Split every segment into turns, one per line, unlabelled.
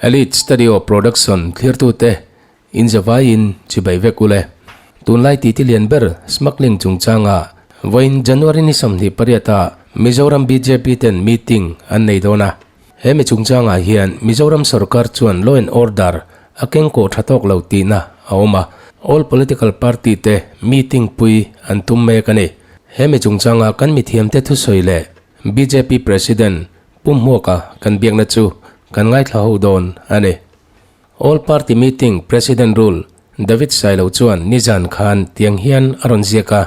Elite Studio Production thlirtute in zavaiin chibai vek ule. Tunlai titi lian ber smuggling chungchanga vawiin January ni 28 ah Mizoram bjp ten meeting an nei dawn a. He mi chungchangah hian Mizoram sorkar chuan law and order a kengkawh tha tawk lo tihna a awm a, all political party te meeting pui an tum mek a ni. He mi chungchanga kan mithiamte thusawi leh bjp President Pu Hmuaka kan biakna chu kan ngaithla ho dawn a ni. All party meeting President rule David Sailo chuan nizan khan tiang hian a rawn ziak a,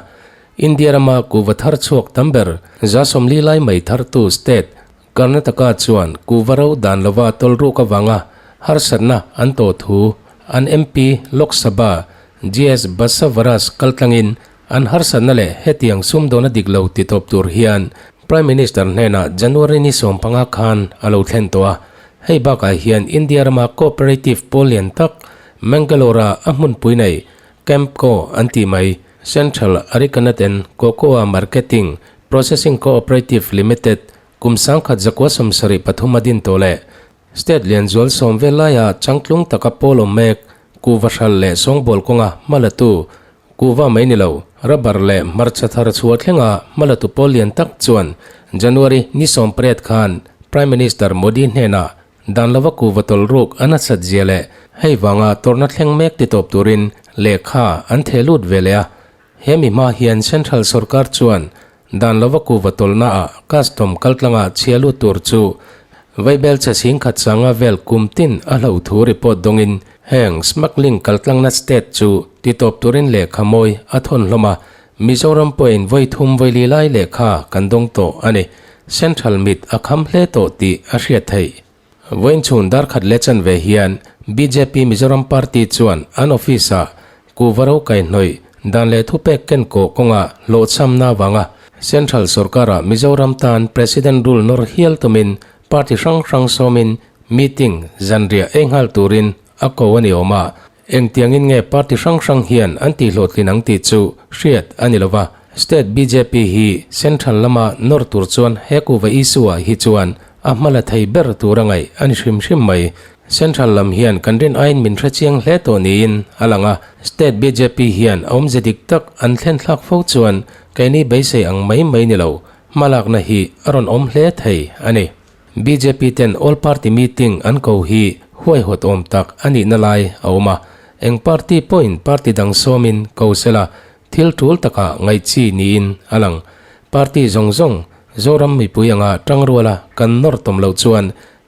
India rama kuhva thar chhuak tam ber 40 lai mai thartu state Karnataka chuan kuhva ro dan lova tawlruk avanga harsatna an tawh thu an MP Lok Sabha GS Basavaraj kaltlangin an harsatna leh hetiang sumdawna dik lo ti tawp tur hian Prime Minister hnenah January ni 15 khan a lo thlen tawh a. Hei bakah hian India rama cooperative pawl lian tak Mangalore-a a hmunpui nei Campco an tih mai Central Arikanat and Cocoa Marketing Processing Cooperative Limited kum 1973 a din tawh leh State lianzual sawm vel laia changtlung taka pawl awm mek kuhva hral leh sawngbawl kawnga hmalatu kuhva mai ni lo rubber leh hmarcha thar chhuah thlenga hmalatu pawl lian tak chuan January ni 18 khan Prime Minister Modi hnenah dan lova kuhva tawlh ruk a nasat zia leh hei vanga tawrhna thleng mek ti tawp turin lehkha an theh lut ve leh a. He mi hma hian Central sorkar chuan dan lova kuhva tawlhnaah custom kaltlanga chhia lut tur chu vaibel chhe sing khat sanga vel kum tin a hlo thu report dawngin heng smuggling kaltlangna state chu ti tawp turin lehkha mawi a thawn hlawm a, Mizoram pawhin vawi thum vawi li lai lehkha kan dawng tawh a ni. Central mit a kham hle tawh tih a hriat theih. Vawiin chhun dar khat leh chanve hian bjp Mizoram party chuan an office-ah kuhva ro kaihhnawih dan leh thupek ken kawh kawnga hlawhchhamna avanga Central sorkara Mizoram tan President rule nawr hial tumin party hrang hrang sawmin meeting zanriah ei nghal turin a ko a ni awm a. Engtiangin nge party hrang hrang hian an tihhlawhtlin ang tih chu hriat a ni lova. State bjp hi Central lama nawr tur chuan he kuhva issue-ah hi chuan a hmala thei ber tur a ngaih a ni hrim hrim mai. Central lam hian kan rin aiin min hrechiang hle tawh niin a lang a. State bjp hian a awmze dik tak an thlen thlak fo chuan keini beisei ang mai mai ni lo, hmalakna hi a rawn awm hle thei a ni. Bjp ten All Party Meeting an ko hi huaihawt awm tak a nihna lai a awm a, eng party pawhin party dang sawmin ko sela thil tul takah ngaih chi niin a lang. Party zawng zawng Zoram mipui anga tangruala kan nawr tawm loh chuan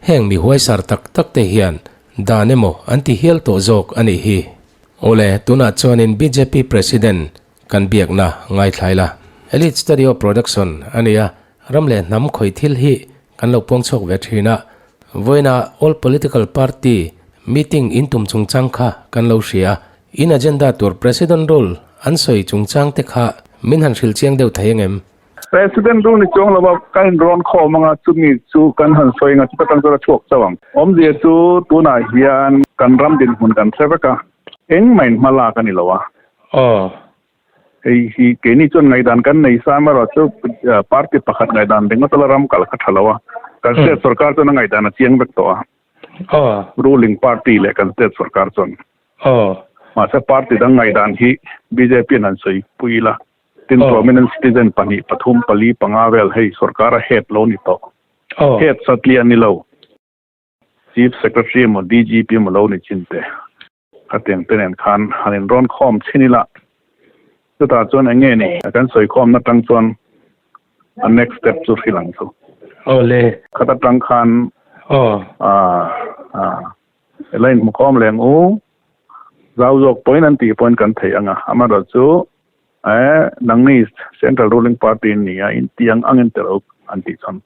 heng mi huaisar tak tak te hian dan emaw an ti hial tawh zawk a nih hi. Awle, tunah chuanin bjp President kan biakna ngaithlai la. Elite Studio Production a ni a, ram leh hnam khawih thil hi kan lo puang chhuak ve thin a. Vawiina All Political Party meeting in tum chungchang kha kan lo hria a, in agenda tur President rule an sawi chungchang te kha min han hrilh chiang deuh thei angem?
President rule ni chuang lova ka inrawn khawm anga chumi chu kan han sawi anga chuta tang chuan a chhuak chauh ang. Awmzia chu tunah hian kan ram dinhmun kan hre vek a, engmah in hma lak a ni lo a.
Aw.
Hei hi keini chuan ngaihdan kan nei sa erawh chu party pakhat ngaihdan ringawt ala ram kal kha tha lo a. Kan state sorkar chuan a ngaihdan a chiang vek tawh a.
Aw.
Ruling party leh kan state sorkar chuan.
Aw.
Mahse party dang ngaihdan hi bjp in han sawi pui ila. Tin prominent citizen pahnih pathum pali panga vel hei sorkar a head lo ni tawh.
Aw.
Head satliah ni lo. Chief Secretary emaw DGP emaw lo ni chin te. Khatiang te nen khan han inrawn khawm chhin ila, chutah chuan eng nge ni kan sawi khawmna tang chuan a next step chu hrilh ang chu.
Awle.
Khat atang khan ela inhmu khawm leng u, zau zawk pawhin an tih pawhin kan theih ang a, amaherawhchu nangni Central Ruling Party in nia in tiang angin tel an tih chuan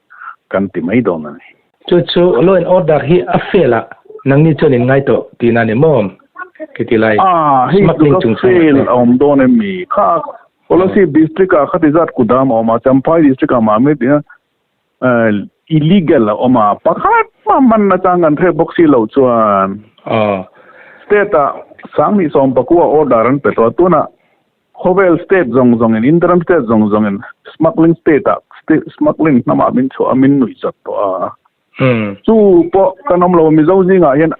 kan ti mai dawn a ni.
Chu chu law and order hi a fail a, nangni chuan in ngai tawh tihna a ni maw? Khiti lai
Ah, hei
smuggling
chu ka
chungchang ah
fail
te.
a awm dawn em mi? Kha Kolasib district ah khati zat kudam a awm a, Champhai district ah mah mi tia illegal a awm a, pakhat mah man nachang kan hre bawk si loh chuan. State ah 2019 order an pe tawh a, tunah Khawvel state zawng zawngin, India ram state zawng zawngin smuggling state ah smuggling hnamah min chhuah a, min nuih zat tawh a. Chu pawh kan awm lo a, Mizo zingah hian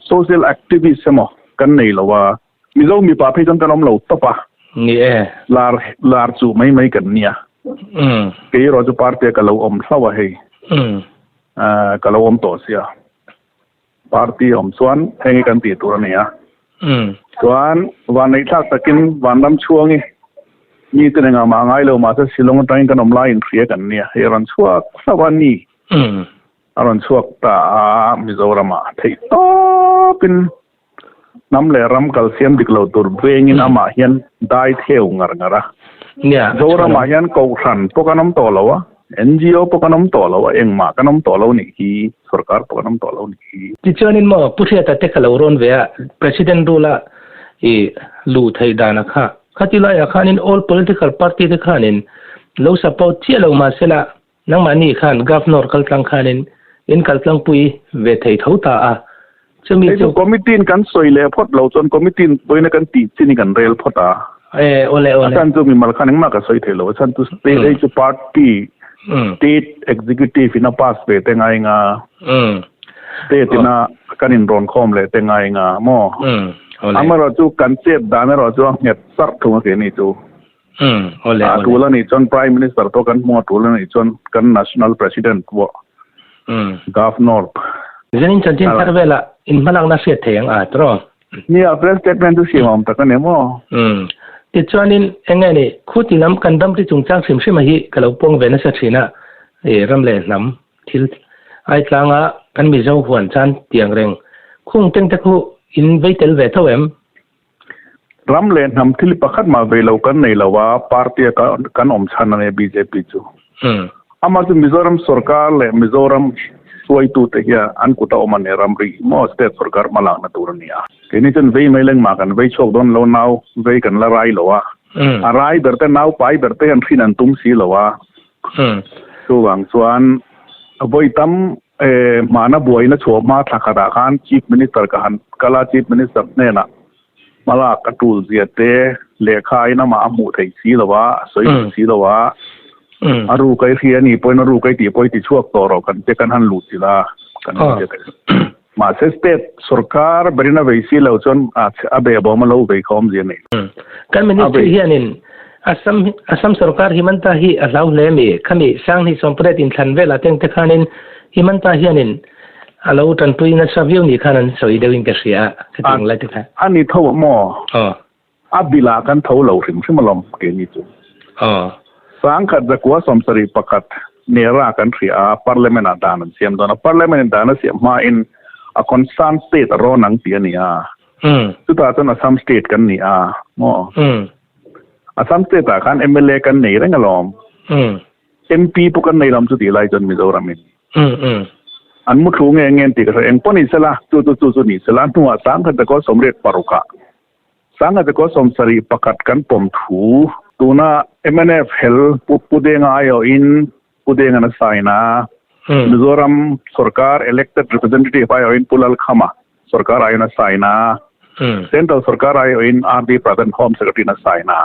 social activist emaw kan nei lo a, Mizo mipa phei chuan kan awm lo tawp a.
Ni e.
Lar lar chu mai mai kan nia. Kei erawh chu party a ka lo awm hlauh a hei. Ka lo awm tawh sia. Party awm chuan heng hi kan tih tur a ni a. Chuan vanneihthlak takin vanram chhuang hi mi te nengah mah ngai lo mahse Shillong atangin kan awm lai inhria kan nia. Hei a rawn chhuak hlauh a ni. A rawn chhuak ta a Mizoramah theih tawpin hnam leh ram kal siam dik lo tur vengin amah hian dai theu ngar ngar a. Zoramah hian Kohhran pawh kan awm tawh lo a. NGO pawh kan awm tawh lo a, engmah kan awm tawh lo nih hi, sorkar pawh kan awm tawh lo nih hi.
Tichuanin maw Pu Hriata te ka lo rawn ve a, President rule a i luh theih dan a kha. Khati laiah khanin all political party te khanin lo support chiah lo mahsela nangmahni khan Governor kaltlang khanin in kaltlangpui ve thei tho ta a. Chumi
chu. Hei chu committee in kan sawi leh phawt lo chuan committee in pawina kan tih chin hi kan rel phawt a.
E awle awle.
A chhan chu mimal khan engmah ka sawi thei lo. A chhan chu state hei chu party state executive in a pass ve te ngai nga. State in a kan in rawn khawm leh te ngai nga maw. Amaherawh chu kan chet dan erawh chu a nghet sarh thung a ke ni chu. A tul a nih chuan Prime Minister pawh kan hmu a tul a nih chuan kan National President pawh Governor.
Zanin chanchin thar velah in hmalakna hriat thei ang a tawh.
Nia, press statement chu siam awm tak a ni maw?
Tichuanin eng nge ni, khuti lam kan ramri chungchang hrim hrima hi ka lo pawng ve nasa thin a, ram leh hnam thil ai tlanga kan Mizo huan chan tiang reng khung teng te khu in vei tel ve tho em?
Ram leh hnam thil pakhat mah vei lo kan nei lo a, party a kan awm chhan a nia bjp chu. Amah chu Mizoram sorkar leh Mizoram hruaitute hian an kut a awm a nia ramri maw state sorkar hma lakna tur a ni a. Keini chuan vei mai leng mah kan vei chhuak dawn lo nau vei kan la rai lo a, a rai ber te nau pai ber te hian hrin an tum si lo a. Chuvang chuan vawi tam Hmana buaina chhuah hma thla khatah khan Chief Minister ka han kal a, Chief Minister hnenah hmalak a tul zia te lehkha in amah a hmuh theih si lo a, a sawi duh si lo a, a ru kai hria ni pawhin a ru kai tih pawh i ti chhuak tawh rawh kan che kan han luh chilh a, kan han che thei. Mahse state sorkar berin a vei si lo chuan a behbawm a lo vei kha awmzia nei
lo. Kan ministry hianin Assam Assam sorkar Himanta hi a hlau hle mi? Khami Sanghni Sawmpariat inthlan velah teng te khanin Himanta hianin a lo tanpui nasa viau ni khan an sawi deuhin ka hria a, khatiang lai te kha.
A ni tho a maw?
Aw.
A bilah kan tho lo hrim hrim alawm keini chu.
Aw.
Sangkhat zakua 71 nera kan hria a, Parliament ah dan an siam dawn a, Parliament in dan a siam hmain a concerned state a rawn ang tih a ni a. Chutah chuan Assam state kan ni a maw? Assam state ah khan mla kan nei reng alawm. MP pawh kan nei lam chu tih lai chuan Mizoram in. An mu thu nge nge an tih ka hria. Eng pawh ni sela, chu chu chu chu ni sela. Hnuah sangkhat zakua 86 ah, sangkhat zakua 71 kan pawm thu tuna mnf hel Pu Pudenga aiawhin Pu Dengan a sign a. Mizoram sorkar elected representative aiawhin Pu Lalkhama sorkar aiawhin a sign a. Central sorkar aiawhin RD Pradhan Home Secretary in a sign a.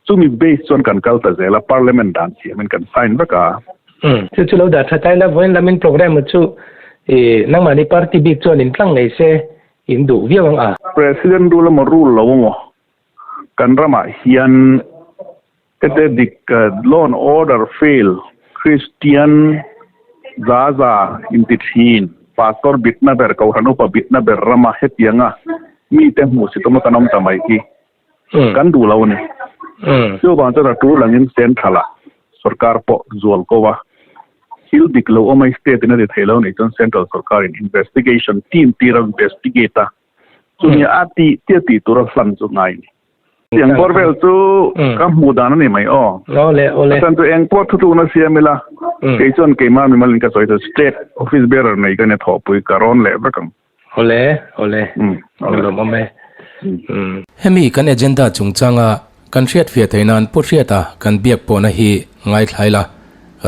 Chumi base chuan kan kal ta zel a, Parliament dan siamin kan sign vek a.
Chu chu lo dah tha tai la, vawiin lamin programme chu i nangmahni party bik chuan in tlang ngei se in duh viau ang a.
President rule emaw rule lo emaw kan ramah hian Hete dik law and order fail Christian za za inti thin Pastor bitna ber Kohhran upa bitna ber rama hetianga mite hmuh si tuma kan awm ta mai hi kan duh lo a ni. Chuvang chuan a tul angin Central ah sorkar pawh zual ko a, thil dik lo awm a state in a ti thei lo nih chuan Central sorkar in investigation team tir a investigate a, chumi a tih tia tih tura hlan chu ngai a ni. Tiang bawr vel chu ka hmuh dan a ni mai aw.
Awle awle.
Chuan chu eng pawh thutlukna siam ila kei chuan keimah mimal in ka sawi chu state office bearer nei ka nia thawhpui ka rawn leh vek ang.
Awle awle. Lawm awm e. Hemi kan agenda chungchanga kan hriatfiah theih nan Pu Hriata kan biak pawhna hi ngaithlai la.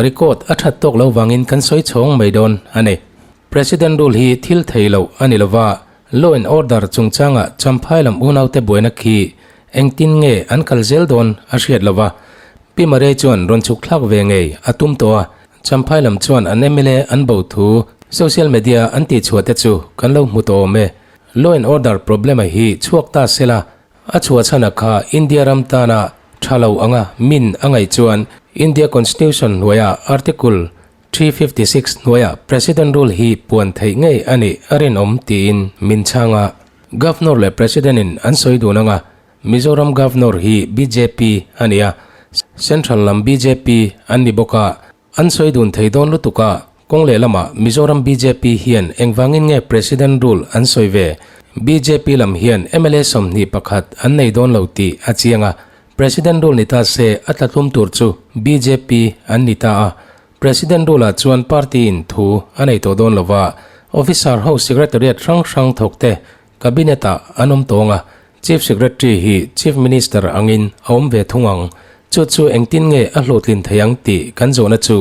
Record a that tawk lo vangin kan sawi chhawng mai dawn a ni. President rule hi thil thei loh a ni lova, Law and order chungchanga Champhai lam unaute buaina khi engtin nge an kal zel dawn a hriat lova, Pi Mare chuan rawn chhuk thlak ve ngei a tum tawh a. Champhai lam chuan an mla an bo thu social media an tihchhuah te chu kan lo hmu tawh awm e. Law and order problem a hi chhuak ta sela, a chhuah chhan a kha India ram tana tha lo anga min a ngaih chuan India Constitution hnuaia Article 356 hnuaia President Rule hi puan theih ngei a nih a rinawm tiin min chhang a. Governor leh President in an sawi dun anga Mizoram Governor hi bjp a ni a, Central lam bjp an ni bawk a, an sawi dun thei dawn lutuk a, kawng lehlamah Mizoram bjp hian engvangin nge President Rule an sawi ve? Bjp lam hian mla 21 an nei dawn lo tih a chiang a, President Rule ni ta se a tlatlum tur chu bjp an ni ta a, President Rule ah chuan party in thu a nei tawh dawn lova, Officer ho Secretariat hrang hrang thawk te Cabinet ah an awm tawng a, Chief Secretary hi Chief Minister angin a awm ve thung ang. Chu chu engtin nge a hlawhtlin thei ang tih kan zawhna chu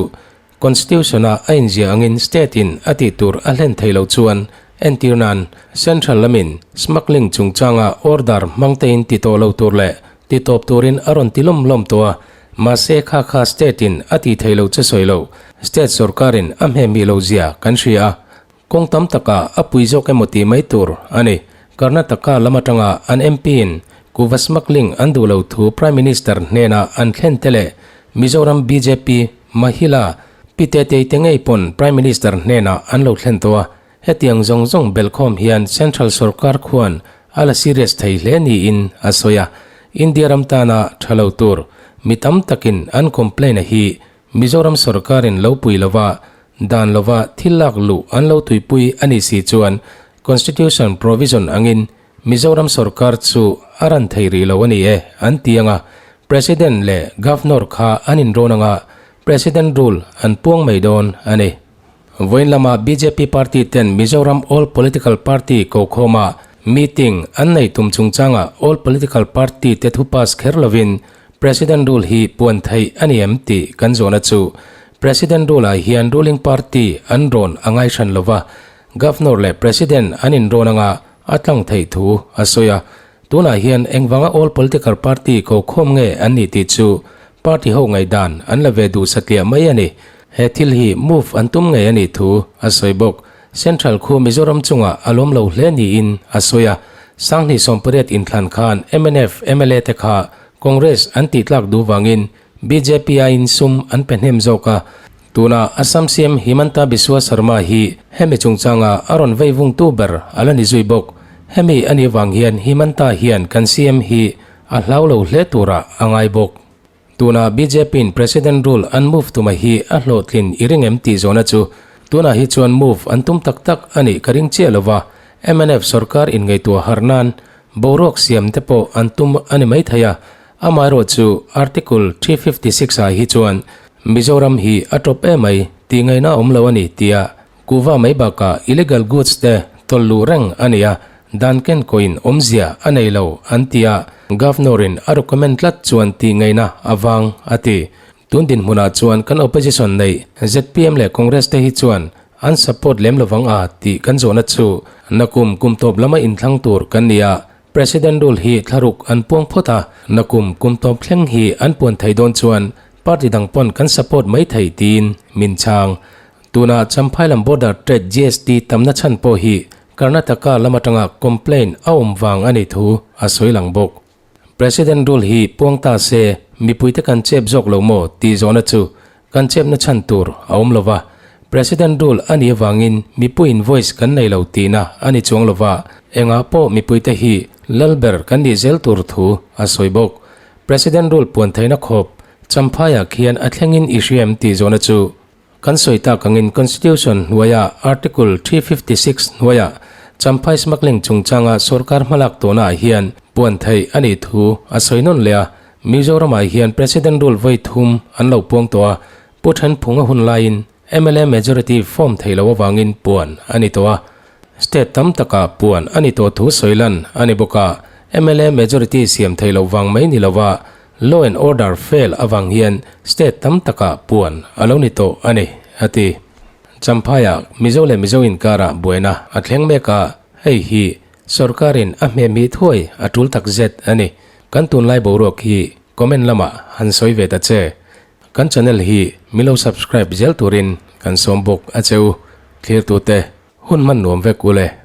Constitution ah a inziah angin State in a tih tur a hlen thei lo chuan entir nan Central lamin smuggling chungchanga order hmang tein ti tawh lo tur leh ti tawp turin a rawn ti lawm lawm tawh a, mahse kha kha State in a ti thei lo che sawi lo State sorkarin a hmehmih lo zia kan hria a. Kawng tam takah a pui zawk emaw tih mai tur a ni. Karnataka lam atanga an MP-in kuva smuggling an duh lo thu Prime Minister hnenah an thlen te leh Mizoram bjp Mahila Pi Tetei te ngei pawn Prime Minister hnenah an lo thlen tawh a. Hetiang zawng zawng belhkhawm hian Central sorkar khuan a la serious thei hle niin a sawi a. India ram tana tha lo tur mi tam takin an complain a hi Mizoram sorkarin lo pui lova Dan lova thil lak luh an lo tuipui a nih si chuan Constitution provision angin Mizoram sorkar chu a ran thei rih lo a ni e an ti ang a, President leh Governor kha an inrawn ang a, President rule an puang mai dawn a ni. Vawiin lama bjp party ten Mizoram All Political Party kokhawma meeting an nei tum chungchanga All Political Party te thu pass kher lovin President rule hi puan theih a ni em tih kan zawhna chu President rule ah hian ruling party an rawn a ngai hran lova, Governor leh President an inrawn anga a tlang theih thu a sawi a. Tunah hian engvanga all political party ko khawm nge an nih tih chu party ho ngaihdan an la ve duh satliah mai a ni. He thil hi move an tum ngei a nih thu a sawi bawk. Central khu Mizoram chungah a lawm lo hle niin a sawi a. 2018 inthlan khan mnf mla te kha Congress an tihtlak duh vangin bjp aiin sum an pe hnem zawk a, tuna Assam CM Himanta Biswa Sarma hi hemi chungchanga a rawn vei vungtu ber a la ni zui bawk. Hemi a nih vang hian Himanta hian kan CM hi a hlau lo hle turah a ngai bawk. Tuna bjp in President rule an move tuma hi a hlawhtlin i ring em tih zawhna chu tunah hi chuan move an tum tak tak a nih ka ring chiah lova, mnf sorkar inngaihtuah harh nan boruak siam te pawh an tum a ni maithei a, Amaherawh chu Article 356 ah hi chuan Mizoram hi a tawp emai tih ngaihna awm lo a ni tia kuhva mai bakah illegal goods te tawlh luh reng a ni a, dan kenkawiin awmzia a nei lo an ti a, Governor in a recommend tlat chuan tih ngaihna a vang a ti. Tun dinhmunah chuan kan opposition neih zpm leh Congress te hi chuan an support lem lovang a tih kan zawhna chu nakum kum tawp lama inthlang tur kan ni a, President rule hi thlaruk an puang phawt a, nakum kum tawp thleng hi an puan thei dawn chuan party dang pawn kan support mai thei tiin min chhang. Tuna Champhai lam border trade GST tamna chhan pawh hi Karnataka lam atanga complaint a awm vang a nih thu a sawi lang bawk. President rule hi puang ta se mipuite kan chep zawk lo maw tih zawhna chu Kan chepna chhan tur a awm lova, President rule a nih avangin mipuiin voice kan nei lo tihna a ni chuang lova, engah pawh mipuite hi lal ber kan nih zel tur thu a sawi bawk. President rule puan theihna khawp Champhaiah khian a thlengin i hria em tih zawhna chu kan sawi tak angin Constitution hnuaia Article 356 hnuaia Champhai smuggling chungchanga sorkar hmalak tawhnaah hian puan theih a nih thu a sawi nawn leh a, Mizoramah hian President rule vawi thum an lo puang tawh a, Pu Thenphunga hun laiin mla majority form theih loh avangin puan a ni tawh a. State tam takah puan a ni tawh thu sawi lan a ni bawk a, mla majority siam theih loh vang mai ni lova law and order fail avang hian state tam takah puan a lo ni tawh a ni, a ti. Champhaiah Mizo leh Mizo inkarah buaina a thleng mek a, hei hi sorkarin a hmehmih thuai a tul takzet a ni. Kan tunlai boruak hi comment lamah han sawi ve ta che. Kan channel hi min lo subscribe zel turin kan sawm bawk a che u. Thlirtute hun hman nuam vek u le.